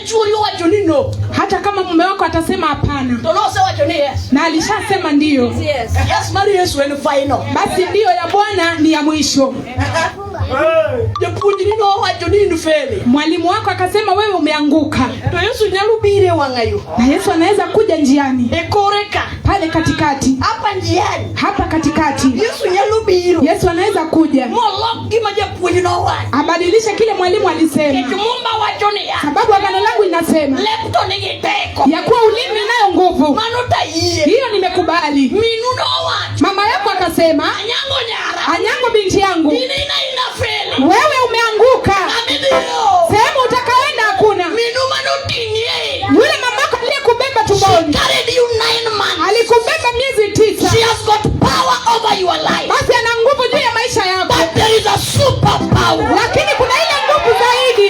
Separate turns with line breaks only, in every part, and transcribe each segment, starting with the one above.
Chuori owacho ni no.
Hata kama mume wako atasema hapana,
To nosewacho ni yes.
na alishasema ndiyo,
Yes mar Yesu en final.
Basi ndiyo ya Bwana ni ya mwisho.
Japuonjni nowacho ni in fail.
Mwalimu wako akasema wewe umeanguka,
To Yesu nyalo biro e wang'a yo.
Na Yesu anaweza kuja njiani,
E kore ka.
Pale katikati,
Hapa njiani.
Hapa katikati.
Yesu nyalo biro.
Yesu anaweza kuja
Molok gima japuonj nowacho.
Abadilishe kile mwalimu alisema,
Nikech Muma wacho niya.
Sababu agano langu inasema
Lep to nigi teko.
Ya kuwa ulimi unayo nguvu.
Mano tayie.
Hiyo nimekubali.
Minu nowacho.
Mama yako akasema,
Anyango nyara.
Anyango binti yangu,
In ina ina fail.
Wewe umeanguka.
Amidhiyo.
Sehemu utakaenda hakuna.
Minu manoting'ie.
Yule mamako aliyekubeba tumboni
She carried you 9 months.
Alikubeba miezi 9.
She has got power over your life.
Basi ana nguvu juu ya maisha yako.
But there is a super power.
Lakini kuna ile nguvu zaidi.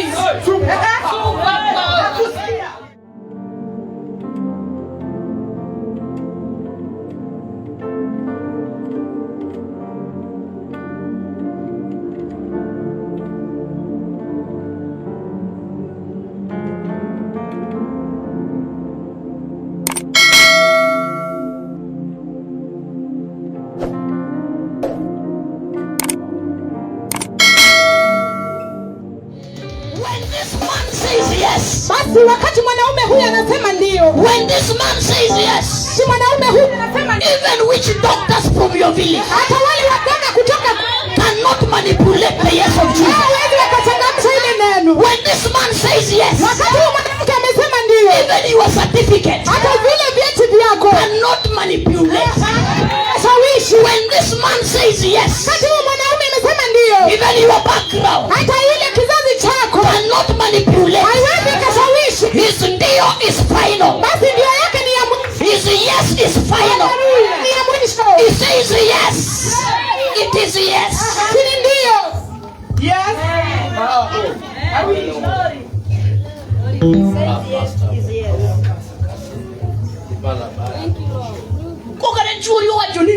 Basi wakati mwanaume huyu anasema ndio.
When this man says yes,
Si mwanaume huyu anasema ndio.
Even witch doctors from your village
Hata wale waganga kutoka
cannot manipulate the yes of Jesus.
Hawezi wakachangamsha ile neno.
When this man says yes,
Wakati huyu mwanamke amesema ndio,
even your certificate
hata vile vyeti vyako
cannot manipulate.
Shawishi.
When this man says yes,
Wakati huyu mwanaume amesema ndio,
even your background
hata ile kizazi chako
cannot manipulate.
haiwezi ikashawishi.
His ndio is final.
Basi ndio yake ni ya mwisho.
His yes is final.
Ni ya mwisho.
He says yes. It is yes.
Lakini ndio.
Yes.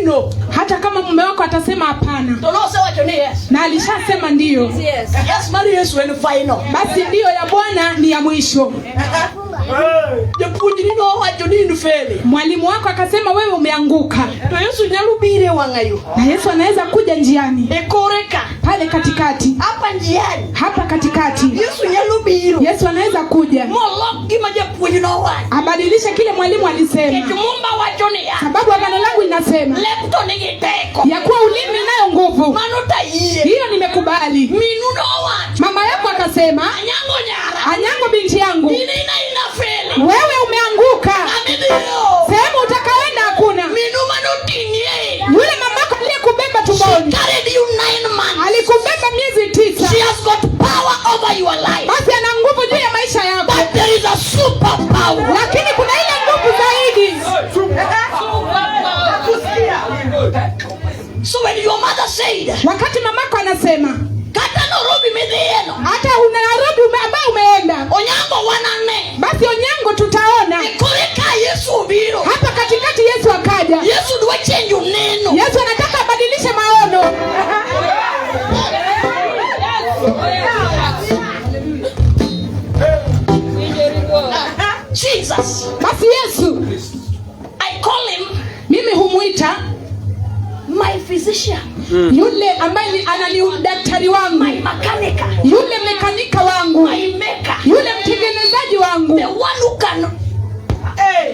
No.
Hata kama mume wako atasema hapana,
To nosewacho ni yes.
Na alishasema ndio,
Yes. Yes mar Yesu en final.
Basi ndio ya Bwana ni ya mwisho.
Japuonjni nowacho ni in fail.
Mwalimu wako akasema wewe umeanguka,
To Yesu nyalo biro e wang'a yo.
Na Yesu anaweza kuja njiani,
E kore ka.
Pale katikati,
Hapa njiani.
Hapa katikati.
Yesu nyalo biro.
Yesu anaweza kuja
Molok gima japuonj nowacho.
Abadilishe kile mwalimu alisema,
Nikech Muma wacho niya.
Sababu agano langu inasema
Lep to nigi teko.
Ya kuwa ulimi unayo nguvu.
Mano tayie.
Hiyo nimekubali.
Minu nowacho.
Mama yako akasema,
Anyango nyara.
Anyango binti yangu,
In ina ina fail.
Wewe umeanguka.
Amidhiyo.
Sehemu utakaenda hakuna.
Minu manoting'ie.
Yule mamako aliyekubeba tumboni
She carried you 9 months.
Alikubeba miezi 9.
She has got power over your life.
Basi ana nguvu juu ya maisha yako.
But there is a super power.
Lakini kuna ile nguvu zaidi.
So when your mother said,
wakati mamako anasema,
Kata Nairobi midhieno.
Hata una Nairobi ambayo umeenda.
Onyango wanane.
Basi Onyango tutaona.
Kore ka Yesu obiro.
Hapa katikati Yesu akaja.
Yesu dwa change neno.
Yesu anataka abadilishe maono.
Jesus.
Basi Yesu.
I call him.
Mimi humuita
my physician.
Yule ambaye ni anani daktari wangu.
My mechanic.
Yule mekanika wangu.
My maker.
Yule mtengenezaji wangu.
The one who can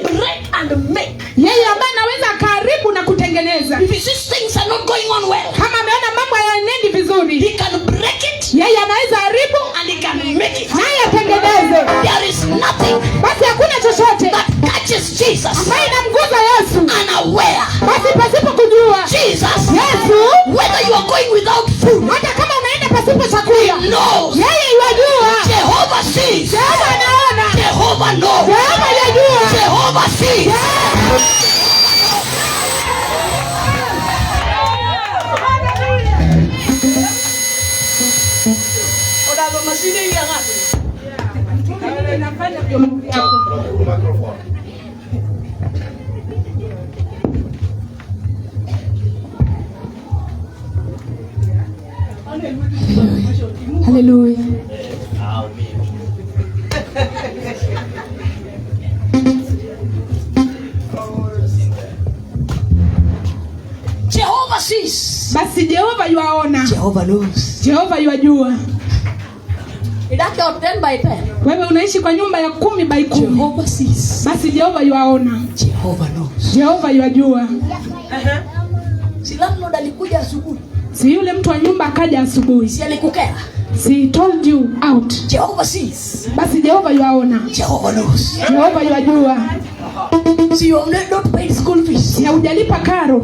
break and make.
Yeye ambaye anaweza akaharibu na kutengeneza.
If he sees things are not going on well,
Kama ameona mambo hayaendi vizuri,
he can break it.
Yeye anaweza haribu
and he can make it.
Naye atengeneze.
There is nothing
Basi hakuna chochote
that catches Jesus
ambaye inamguza Yesu
unaware.
Basi pasipo kujua.
Jesus,
Yesu,
whether you are going without food,
hata kama unaenda pasipo chakula,
he knows.
Yeye yajua.
Jehovah sees.
Jehovah anaona.
Jehovah knows.
Jehovah yajua.
Jehovah sees.
Hallelujah. Basi Jehova yuaona.
Jehovah knows.
Jehova yuajua.
Idak e ot 10 by 10.
Wewe unaishi kwa nyumba ya 10 by 10.
Jehovah sees.
Basi Jehova yuaona.
Jehovah knows.
Jehova yuajua.
Si landlord alikuja asubuhi.
Si yule mtu wa nyumba akaja asubuhi?
Si alikukera?
Si he told you out?
Jehovah sees.
Basi Jehova yuaona.
Jehovah knows.
Jehova yuajua.
Si you have not paid school fees.
Si haujalipa karo?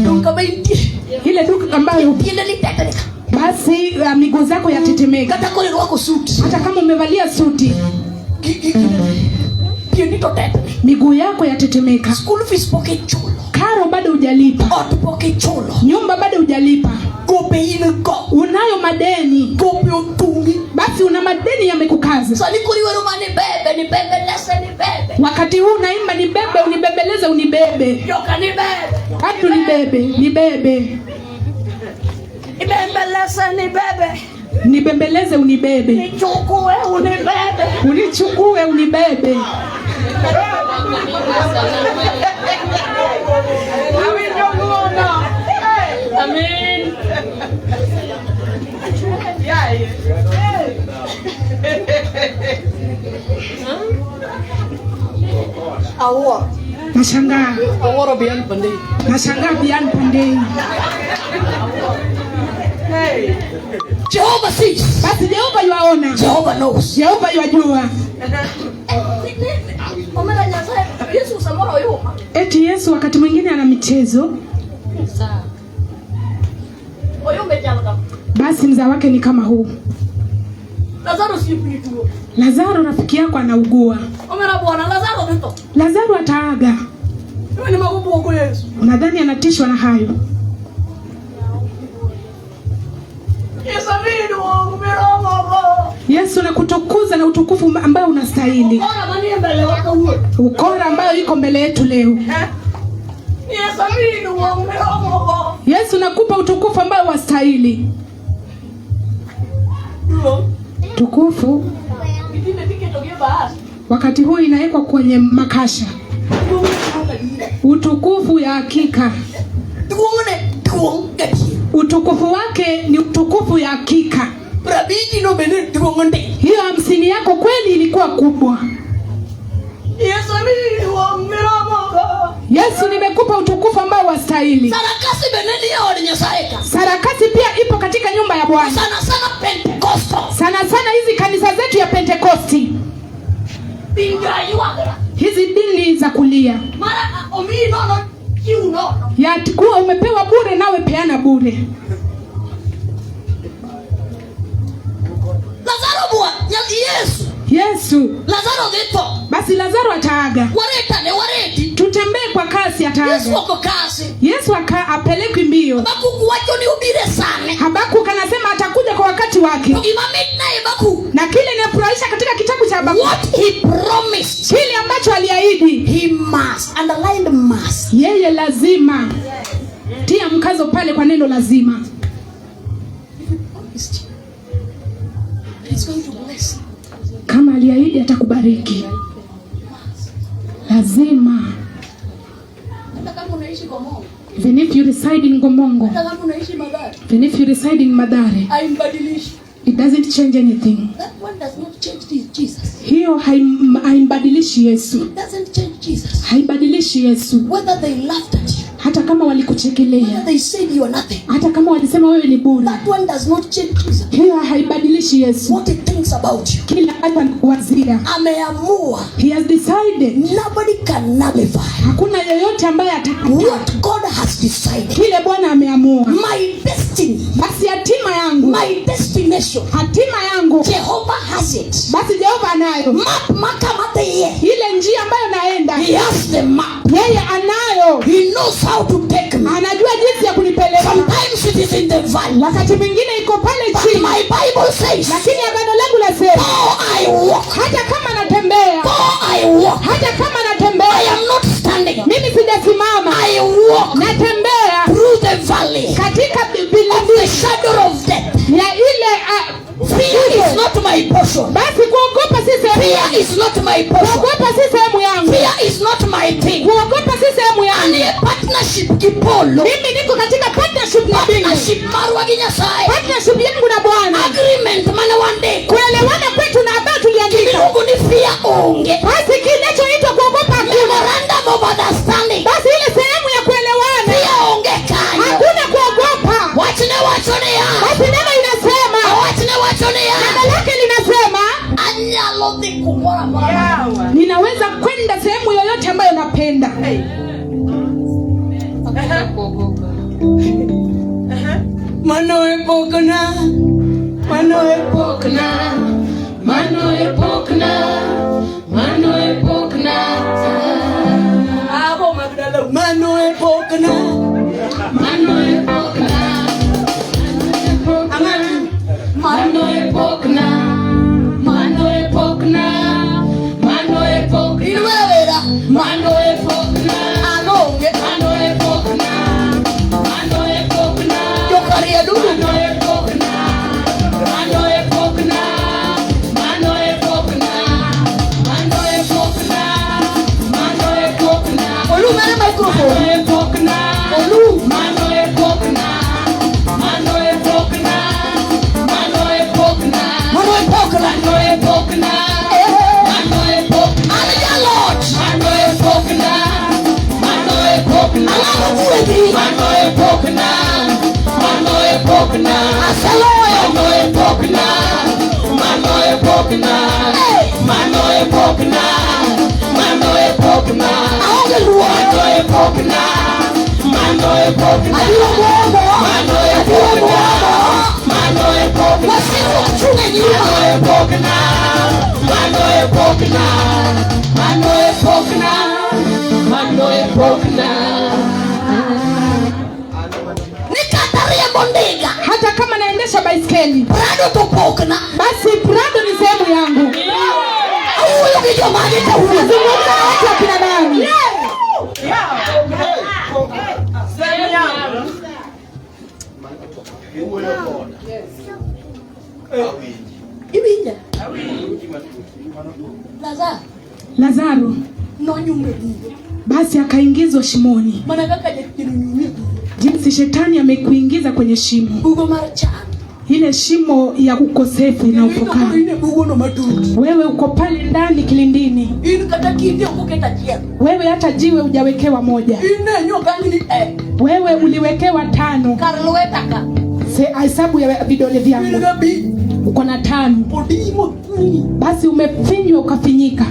Duka intie.
Ile duka ambayo
Tiende ni tetemeka.
basi miguu zako yatetemeka.
Kata koro irwako suit.
Hata kama umevalia suti,
Tiendi to tetni.
Miguu yako yatetemeka.
School fees pok ichulo.
Karo bado hujalipa.
Ot pok ichulo.
Nyumba bado hujalipa.
Gope in go.
Unayo madeni.
Gope otungi.
Basi una madeni yamekukaza.
Sani koro iwero ma nibebe, nibembeleze, nibebe.
Wakati huu unaimba nibebe, unibembeleze, unibebe.
Joka nibebe.
Watu nibebe, nibebe.
Nibembeleze, nibebe.
Nibembeleze, unibebe.
Nichukue unibebe.
Unichukue unibebe.
Amen. Awuoro.
Nashangaa.
Awuoro Bian Pandey.
Nashangaa Bian Pandey.
Jehovah sees.
Basi Jehova yuaona.
Jehovah knows.
Jehova yuajua.
Omera Nyasaye, Yesu samoro oyuma.
Eti Yesu wakati mwingine ana michezo.
Oyume chalo kama.
Basi mzaa wake ni kama huu.
Lazaro osiepni tuo.
Lazaro rafiki yako anaugua.
Omera bwana, Lazaro dhi tho.
Lazaro ataaga.
Iwe ni mago bwogo Yesu.
Unadhani anatishwa na hayo?
Yesu miduong' miromogo.
Yesu nakutukuza na utukufu ambao unastahili.
Ukora manie mbele wa kawuono.
Ukora ambayo iko mbele yetu leo.
Yesu miduong' miromogo.
Yesu nakupa utukufu ambao wastahili.
Duong'.
Tukufu
Gitinde tiketo gi e bahas.
Wakati huu inawekwa kwenye makasha.
Duong' duong' adier.
Utukufu ya hakika.
Duong'ne duong' gadier.
Utukufu wake ni utukufu ya hakika.
50 no bende duong' ndi.
Hiyo 50 yako kweli ilikuwa kubwa.
Yesu miduong' miromogo.
Yesu nimekupa utukufu ambao wastahili.
Sarakasi bende nie od Nyasaye ka.
Sarakasi pia ipo katika nyumba ya Bwana.
Sana sana Pentecostal.
Sana sana hizi kanisa zetu ya Pentekosti.
Pinja ywagra.
Hizi dini za kulia.
Mara omiyi nono chiw nono.
Ya kuwa umepewa bure nawe peana bure.
Lazaro bwa Yesu.
Yesu.
Lazaro dhi tho.
Basi Lazaro ataaga.
Waretane wareti.
Tutembee kwa kasi ataaga.
Yesu ok kasi.
Yesu apelekwi mbio.
Habakuk wacho ni obiro sane.
Habakuk anasema atakuja kwa wakati wake.
To gima mitna e Habakuk.
Na kile inafurahisha katika kitabu cha Habakuk.
What he promised.
Kile ambacho aliahidi.
He must. Underlined must.
Yeye lazima. Tia mkazo pale kwa neno lazima.
If he promised, he's going to bless you.
Kama aliahidi atakubariki. Lazima.
Hata kama unaishi Ngomongo.
Even if you reside in Ngomongo.
Hata kama unaishi Mathare.
Even if you reside in Mathare.
Haimbadilishi.
It doesn't change anything.
That one does not change Jesus.
Hiyo haimbadilishi Yesu.
It doesn't change Jesus.
Haibadilishi Yesu.
Whether they laughed at you.
Hata kama walikuchekelea.
Whether they said you are nothing.
Hata kama walisema wewe ni bure.
That one does not change Jesus.
Hiyo haibadilishi Yesu.
What he thinks about you.
Kila ambacho anakuwazia.
Ameamua.
He has decided.
Nobody can nullify.
Hakuna yeyote ambaye atakataa.
What God has decided.
Kile Bwana ameamua.
My destiny.
Basi hatima yangu.
My destination.
Hatima yangu.
Jehovah has it.
Basi Jehova anayo.
Map makamateye.
Ile njia ambayo naenda.
He has the map.
Yeye anayo.
He knows how to take me.
Anajua jinsi ya kunipeleka.
Sometimes it is in the valley.
Wakati mwingine iko pale
But
chini.
my Bible says,
Lakini agano langu lasema,
though I walk,
hata kama natembea,
though I walk,
hata kama natembea,
I am not standing.
Mimi sijasimama.
I walk
Natembea
through the valley
katika
of the shadow of death.
ya ile
Fear is not my portion.
Basi kuogopa si sehemu
Fear is not my portion.
Kuogopa si sehemu yangu.
Fear is not my thing.
Kuogopa si sehemu yangu.
Anie partnership gi polo.
Mimi niko katika partnership na mbingu.
Partnership marwa gi Nyasaye.
Partnership yangu na Bwana.
Agreement mane wandiko.
Kuelewana kwetu na ambayo tuliandika.
Gimiluongo ni fear onge.
Basi kinachoitwa kuogopa hakuna.
Memorandum of understanding.
Basi ile sehemu ya kuelewana
Fear onge kanyo.
hakuna kuogopa.
Wachne wacho niya.
Basi neno inasema,
Wachne wacho niya.
neno lake linasema,
Anyalo dhi kumoro amora.
ninaweza kwenda sehemu yoyote ambayo napenda.
Mano e pokna, mano e pokna, mano e pokna, mano e pokna. Abo Magdala, mano e pokna, mano e pokna, mano e pokna, mano e pokna, mano e pokna,
In wera wera.
mano e pokna,
An onge.
mano e pokna, mano e pokna.
Jokaria dudu.
Mano e pokna, mano e pokna, mano e pokna, mano e pokna, mano e pokna,
Olu mere microphone.
mano e pokna,
Olu.
mano e pokna, mano e pokna, mano e pokna,
Mano e pokna.
mano e pokna,
Eh.
mano e pokna,
An jaloch.
mano e pokna, mano e pokna,
Ang'o gwedhi.
mano e pokna, mano e pokna.
Aseloyo.
Mano e pokna, mano e pokna,
Eh.
mano e pokna, mano e pokna,
Aonge luoro.
mano e pokna, mano e pokna,
Abiro buogo.
mano e
Abiro
pokna,
buogo.
mano e pokna,
Wasigu ok chung' e nyima.
mano e pokna, mano e pokna, mano e pokna, mano e pokna.
Ni kata riembo ndiga.
Hata kama naendesha baiskeli,
Prado to pokna.
basi Prado ni sehemu yangu.
Awuoyo gi jomage kawuono.
Nazungumza na watu wa kina nani?
Iwinja? Lazaro
Lazaro
nonyumo e bugo.
basi akaingizwa shimoni,
Mana kaka jachien onyumi e bugo.
jinsi shetani amekuingiza kwenye shimo,
Bugo mar chan.
ile shimo ya ukosefu
Kendo in
inayopokaa.
to in e bugono matut.
Wewe uko pale ndani kilindini,
In kata kite ok oket achiel.
wewe hata jiwe hujawekewa moja,
In ne nyokangni e
wewe uliwekewa 5.
kar lweta ka.
Hesabu ya vidole
In
vyangu,
gabich.
uko na 5.
Odiyi mothung'i.
Basi umefinywa ukafinyika.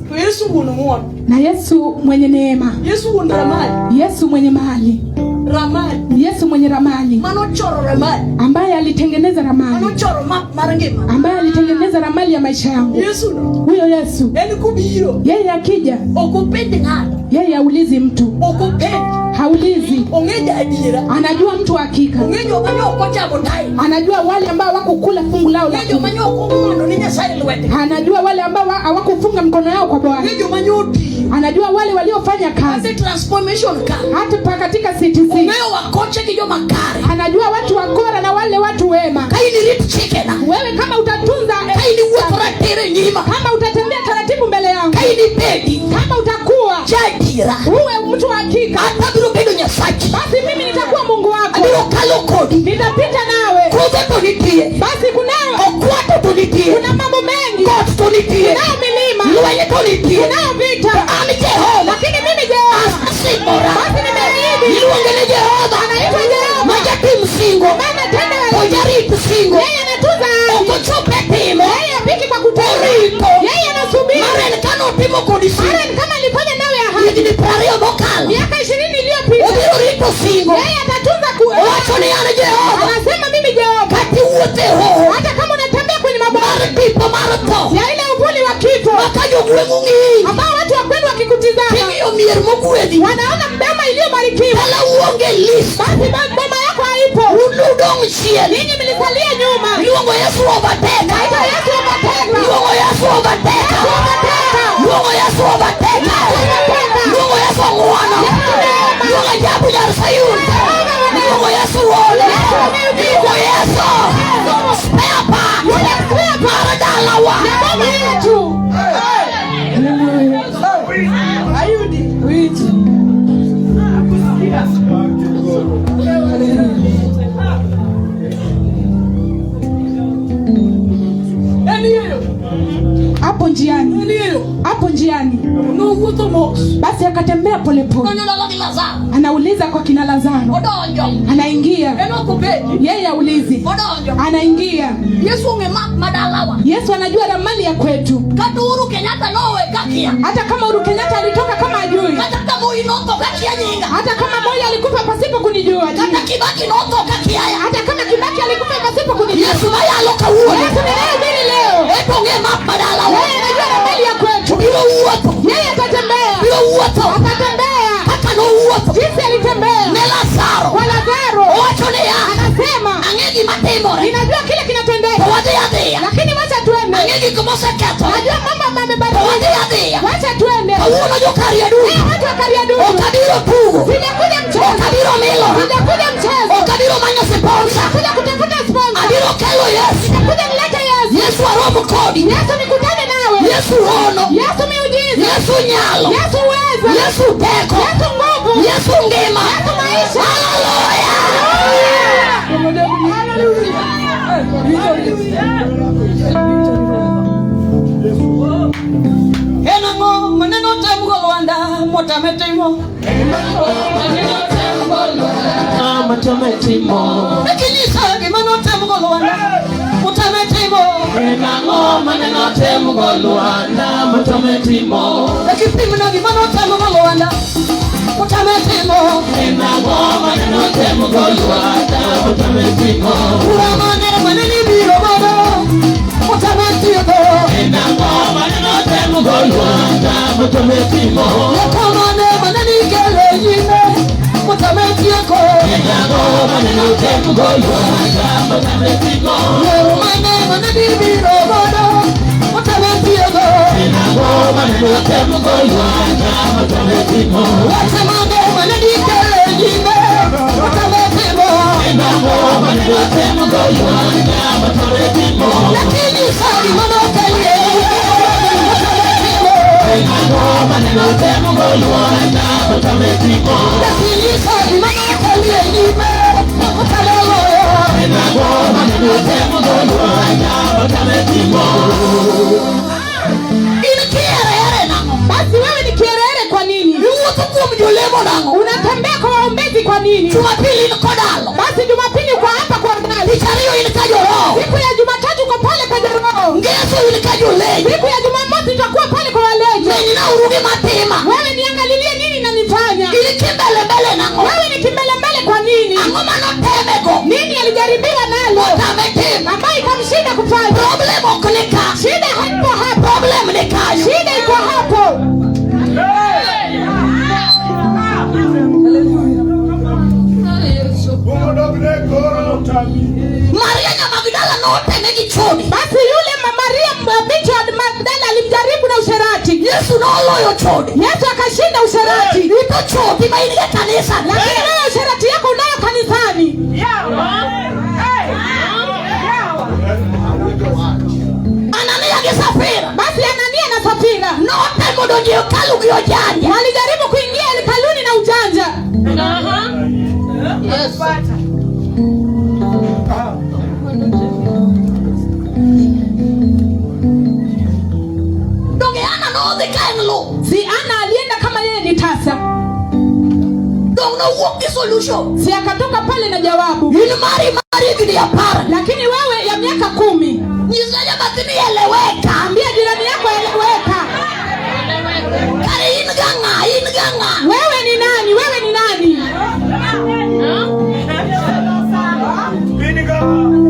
To Yesu wuon ng'wono.
Na Yesu mwenye neema,
Yesu wuon ramali.
Yesu mwenye mali,
Ramali.
Yesu mwenye ramali,
Manochoro ramali.
ambaye alitengeneza ramali,
Manochoro map mar ngima.
ambaye alitengeneza ramali ya maisha yangu.
Yesu no.
Huyo Yesu,
En kobiro.
yeye akija,
Ok openj ng'ato.
yeye haulizi mtu,
Ok openj.
haulizi,
Ong'e jaadiera.
anajua mtu wa hakika,
Ong'e joma ne ok ochamo time.
anajua wale ambao hawakukula fungu lao la
Ong'e joma
kumi,
ne ok ong'wano ni Nyasaye lwetgi.
anajua wale ambao hawakufunga mkono yao kwa Bwana,
Ong'e joma ne otiyo.
anajua wale waliofanya kazi
Ate transformation ka.
hata pa katika CTC,
Ong'eyo wakoche gi joma kare.
anajua watu wakora na wale watu wema.
Ka in irit chikena.
Wewe kama utatunza,
Ka in iwuotho ratiro e nyima.
kama utatembea taratibu mbele yangu,
Ka in ibedi
kama utakuwa
jaadiera.
uwe mtu wa hakika,
An abiro bedo Nyasachi.
basi mimi nitakuwa Mungu wako,
Abiro kalo kodi.
nitapita nawe.
Kudho to nitie.
Basi kunayo,
Okwato to nitie.
kuna mambo mengi,
Got to nitie.
kunayo milima,
Lweny to nitie.
kunayo vita,
An Jehova.
lakini mimi Jehova
Asingora.
basi nimeahidi.
Iluonge ni Jehova.
Anaitwa Jehova.
Ma jatim singo.
Maana tendo
To jarit singo.
yeye anatunza ahadi,
Ok ochop e timo.
yeye hapiki kwa kutenda,
Orito.
yeye anasubiri.
Mar en kanotimo kodi singo.
Mara ni kama alifanya nawe ahadi
Higni 20 mokalo.
miaka 20 iliyopita,
Obiro rito singo.
yeye atatunza ku
Owacho ni an Jehova.
anasema mimi Jehova,
Kata iwuotho e hoho.
hata kama unatembea kwenye mabonde
Mar tipo mar tho.
ya ile uvuli wa kifo,
Ma ka jogweng'u ong'iyi.
ambao watu wa kwenu wakikutizama
King'iyo mier mogwedhi.
wanaona boma iliyobarikiwa,
Dala uonge list.
basi boma yako haipo,
Un udong' chien.
ninyi mlisalia nyuma.
Iluongo Yesu overtaker.
Naitwa Yesu overtaker.
Iluongo Yesu overtaker.
Overtaker.
Iluongo Yesu overtaker.
Overtaker.
Iluongo Yesu ng'wono. Iluongo ajabu nyar Sayun. Iluongo Yesu wole. Iluongo Yesu spare part.
dalawa.
Na boma yetu. Hapo njiani, hapo njiani,
Nowuotho mos.
Basi akatembea polepole.
Donjo dala gi Lazaro.
Anauliza kwa kina Lazaro,
Odonjo.
Anaingia
En ok openji.
yeye, aulizi,
Odonjo.
Anaingia.
Yesu ong'e map ma dalawa.
Yesu anajua ramani ya kwetu.
Kata Uhuru Kenyatta nowe kakia.
Hata kama Uhuru Kenyatta alitoka kama ajui,
Kata ka Moi notho kakia nyinga.
Hata kama Moi alikufa pasipo kunijua
Kata
jina,
Kibaki notho kakia ya.
Hata kama Kibaki alikufa pasipo kunijua,
Yesu mayalo kawuono.
Yesu ninayehubiri leo,
En to ong'e map ma dalawa.
Yeye anajua ramani ya kwetu.
Obiro wuotho.
Yeye atatembea,
Obiro wuotho.
Atatembea
Kaka nowuotho.
Jinsi alitembea
Ne Lazaro.
Kwa Lazaro.
Owacho niya.
Anasema,
Ang'e gima timore.
Ninajua kile
To
kinatendeka,
wadhi adhiya.
Lakini wacha tuende.
Ang'e gik mosekethore.
Najua mambo ambayo
To
yamebadilika,
wadhi adhiya.
Wacha tuende.
Kawuono jo-Kariadudu.
Leo watu wa Kariadudu,
Ok abiro tugo.
Sijakuja
Ok
mchezo,
abiro milora.
Sijakuja mchezo,
Ok abiro manyo sponsor.
Sijakuja kutafuta sponsor,
Abiro kelo Yesu.
Sijakuja nilete Yesu.
Yesu arom kodi.
Yesu nikutane nawe.
Yesu hono.
Yesu miujiza.
Yesu nyalo.
Yesu uweza.
Yesu teko.
Yesu nguvu.
Yesu ngima.
Yesu maisha.
Haleluya.
En ang'o maneno tem go Lwanda motame timo? Ekinyisa gima notem go Lwanda motame timo. Ekipimna gima notem go Lwanda motame timo. Kura mane mane nibiro godo motame tieko. Loko mane mane nikelo nyime motame tieko. Yiero mane mane nibiro godo motame tieko. Wach mane mane nikelo nyime motame timo. Lakini sadi manokelie motame timo. Lakini sadi manokelie nyime motame loyo. In kierere nang'o?
Basi wewe ni kierere kwa nini?
Iwuotho kuom jolemo nang'o?
Unatembea kwa waombezi kwa nini?
Jumapili in kodalo.
Basi Jumapili uko hapa kwa ndani.
Tich ariyo in ka joroho.
Siku ya Jumatatu uko pale kwa joroho.
Ngeso in ka jolejo.
Siku ya Jumamosi utakuwa pale kwa walejo.
Menynauru gima tima.
Wewe niangalilie nini nanifanya?
In kimbelembele nang'o?
Wewe ni kimbelembele kwa nini?
Ang'o manotemego?
Nini alijaribiwa nalo
Motame timo.
Ambayo ikamshinda kufanya?
Problem ok ni ka.
Shida haipo hapa.
Problem ni kanyo.
Shida iko hapo.
Maria nya Magdala noteme gi chode.
Basi yule Maria binti wa Magdala alimjaribu na usherati.
Yesu noloyo chode.
Yesu akashinda usherati.
Ito chode ma in e kanisa.
Lakini wewe usherati yako unayo kanisani.
Anania gi Safira.
Basi Anania na Safira
Notemo donjo e hekalu gi ojanja.
Walijaribu kuingia hekaluni na ujanja.
Donge Ana nodhi ka en lo.
Si Ana alienda kama yeye ni tasa.
Dong nowuok gi solution.
Si akatoka pale na jawabu.
In mari mari higni 10.
Lakini wewe ya miaka 10.
Nyisa nyabathi ni eleweka.
Ambia jirani yako eleweka.
Kare in ga ng'a, in ga ng'a.
Wewe ni nani? Wewe ni nani?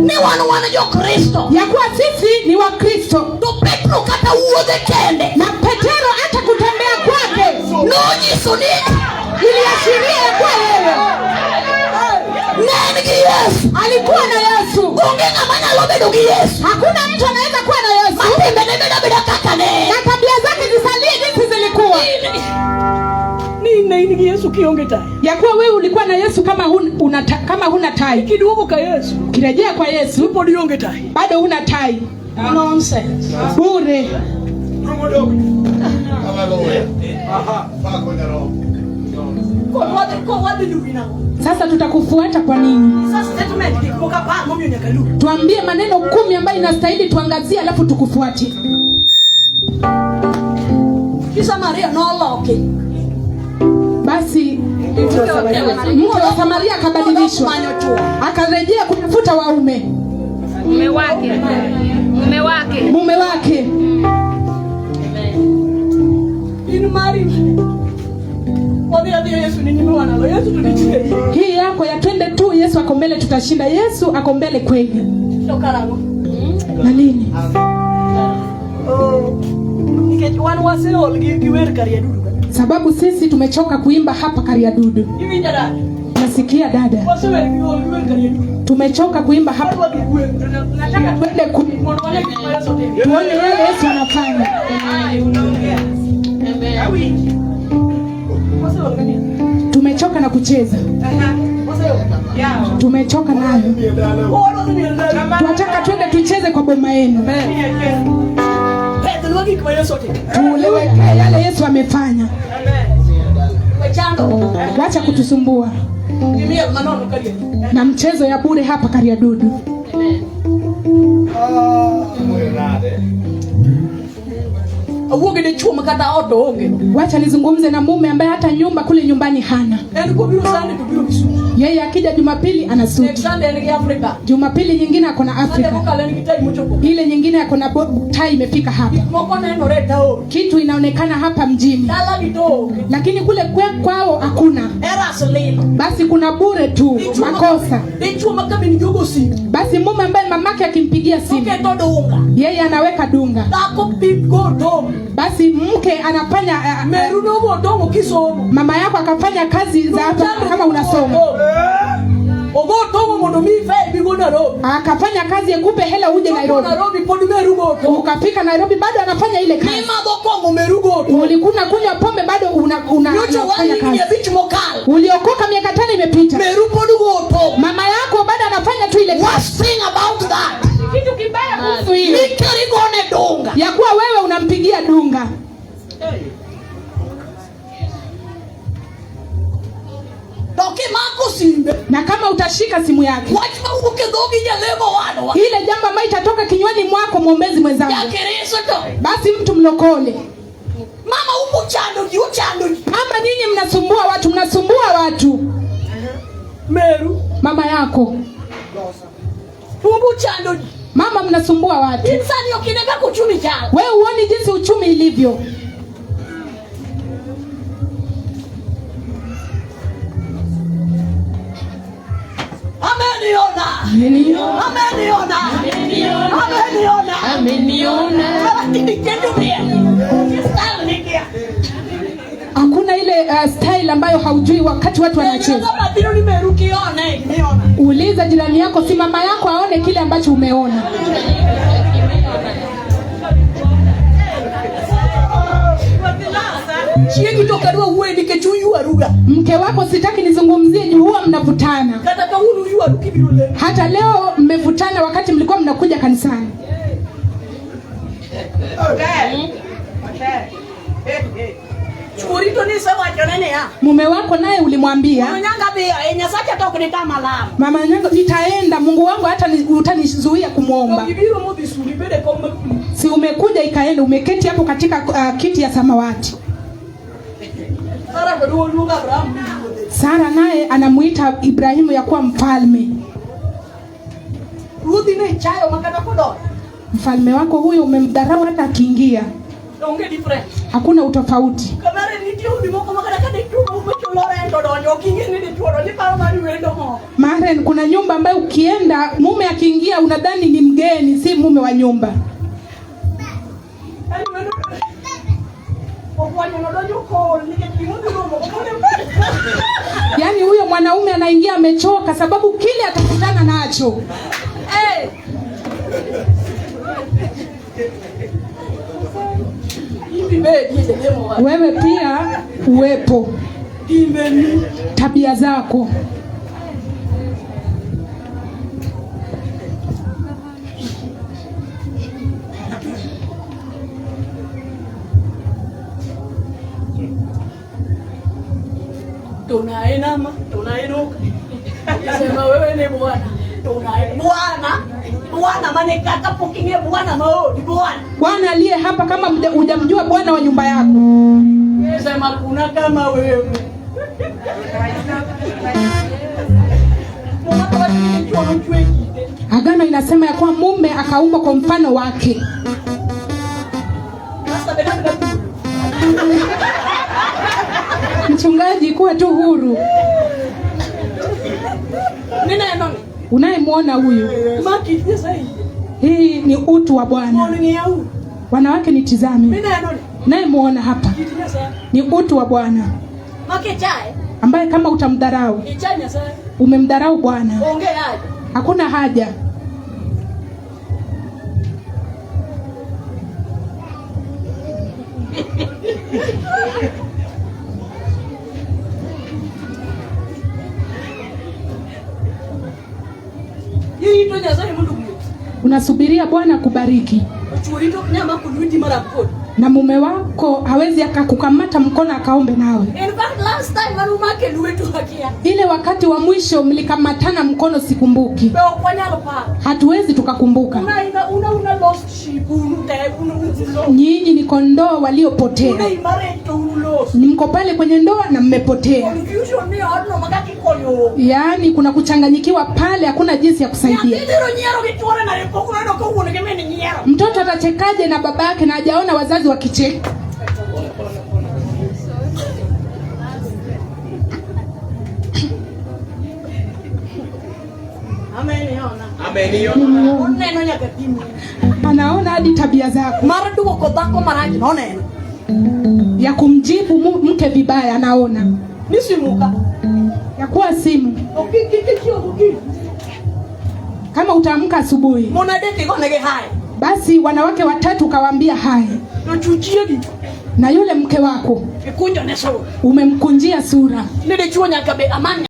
Ni wan wan jo-Kristo.
Ya kuwa sisi ni Wakristo.
To Petro kata wuodhe kende.
Na Petero hata kutembea kwake
Nonyiso ni
iliashiria ya kuwa yeye
ne en gi Yesu.
Alikuwa na Yesu.
Onge ng'ama nyalo bedo gi Yesu.
Hakuna mtu anaweza kuwa na Yesu.
Ma timbene bedo abeda kaka ne en.
Na tabia zake zisalie jinsi zilikuwa.
Ni ne in gi Yesu
kionge tai.
Ya kuwa wewe ulikuwa na Yesu kama huna tai.
Kiduogo ka Yesu.
Ukirejea kwa Yesu
Pod ionge tai.
Bado huna tai.
Nonsense.
Bure. Sasa tutakufuata kwa nini? Tuambie maneno 10 ambayo inastahili tuangazie alafu tukufuate.
Samaria noloki.
Basi mke wa Samaria akabadilishwa, akarejea kutafuta waume.
Mume wake. Mume wake.
Mume wake.
In mari.
Hii yako ya twende tu, Yesu ako mbele, tutashinda. Yesu ako mbele kweli. Na nini? Sababu sisi tumechoka kuimba hapa Kariadudu. Nasikia dada. Tumechoka kuimba hapa. Nataka twende tuone yale Yesu anafanya. Tumechoka na kucheza. Tumechoka nayo. Tunataka twende tucheze kwa boma yenu. Tueleweke yale Yesu amefanya. Wacha kutusumbua na mchezo ya bure hapa Kariadudu. Wacha nizungumze na mume ambaye hata nyumba kule nyumbani hana. Yeye akija Jumapili ana suti. Jumapili nyingine ako na Afrika. Ile nyingine ako na tai imefika hapa. Kitu inaonekana hapa mjini. Lakini kule kwao hakuna. Basi kuna bure tu makosa. Basi mume ambaye mamake akimpigia simu, yeye anaweka dunga. Basi mke anafanya mama yako akafanya kazi za hapa kama unasoma. Akafanya kazi ekupe hela uje Nairobi. Ukafika Nairobi bado anafanya ile kazi. Ulikuna kunywa pombe bado unafanya kazi. Uliokoka miaka 5 imepita. Mama yako bado anafanya tu ile kazi. Kitu kibaya kuhusu hiyo ya kuwa wewe unampigia dunga. Na kama utashika simu yake, ile jambo ambayo itatoka kinywani mwako mwombezi mwenzangu, basi mtu mlokole. Mama, nyinyi mnasumbua watu, mnasumbua watu.
Meru.
Mama yako. Mama, mnasumbua watu. Wewe huoni jinsi uchumi ilivyo? Hakuna ile style ambayo haujui wakati watu wanacheza. Uliza jirani yako, si mama yako aone kile ambacho umeona. Mke wako sitaki nizungumzie juu huwa mnavutana. Hata leo mmevutana wakati mlikuwa mnakuja kanisani. Mume wako naye ulimwambia, mama yangu nitaenda, Mungu wangu hata utanizuia kumuomba. Si umekuja ikaenda, umeketi hapo katika kiti ya samawati. Sara naye anamuita Ibrahimu ya kuwa mfalme. Mfalme wako huyo umemdharau hata akiingia. Hakuna utofauti. Maren, kuna nyumba ambayo ukienda mume akiingia unadhani ni mgeni, si mume wa nyumba. Yaani huyo mwanaume anaingia amechoka sababu kile atakutana nacho. Wewe pia uwepo.
Timbeni.
Tabia zako.
Tunainama, tunainuka. Sema wewe ni Bwana. Bwana. Bwana mane kaka pokinge Bwana maodi Bwana.
Bwana aliye hapa, kama hujamjua Bwana wa nyumba yako,
Sema kuna kama wewe. Mama kwa nini chuo chwe.
Agano inasema ya kuwa mume akaumbwa kwa mfano wake.
Sasa beda beda.
Mchungaji, kuwa tu huru.
Nina noni.
Unayemwona huyu,
Maki sasa.
hii ni utu wa Bwana.
Mbona ni au?
Wanawake nitizame,
Nina noni.
unayemwona hapa
Sasa.
ni utu wa Bwana,
Maki chai.
ambaye kama utamdharau
Ichanya sasa.
umemdharau Bwana.
Ongea aje.
Hakuna haja.
Hii to Nyasaye mundu kumwe.
Unasubiria Bwana kubariki,
Churi to nyama kulwiti mara kod.
na mume wako hawezi akakukamata mkono akaombe nawe.
In fact last time when umake lwetu hakia.
Ile wakati wa mwisho mlikamatana mkono, sikumbuki,
Be okwanyalo pa.
hatuwezi tukakumbuka.
Una ina una una lost sheep unu te unu unu.
Nyinyi ni kondoo waliopotea,
Una imare to unu lost.
ni mko pale kwenye ndoa na mmepotea.
Confusion ni odno makaki koyo.
Yaani kuna kuchanganyikiwa pale, hakuna jinsi ya kusaidia.
Nyathi biro nyiero gi chuore nade pok uneno ka wuon gi min nyiero.
Mtoto atachekaje na babake na hajaona wazazi wakicheka?
Ameniona.
Ameniona.
Oneno nyaka timni.
Anaona hadi tabia zako
Mar duoko dhako marach noneno.
ya kumjibu mke vibaya, anaona
Ni simuka.
ya kuwa simu.
Okikikikio gokinyi.
Kama utaamka asubuhi,
Mon adek igonegi hai.
basi wanawake watatu kawaambia hai,
To chuchiegi
na yule mke wako
ikunjo ne sura.
umemkunjia sura.
Ni dichuo nyaka be amany.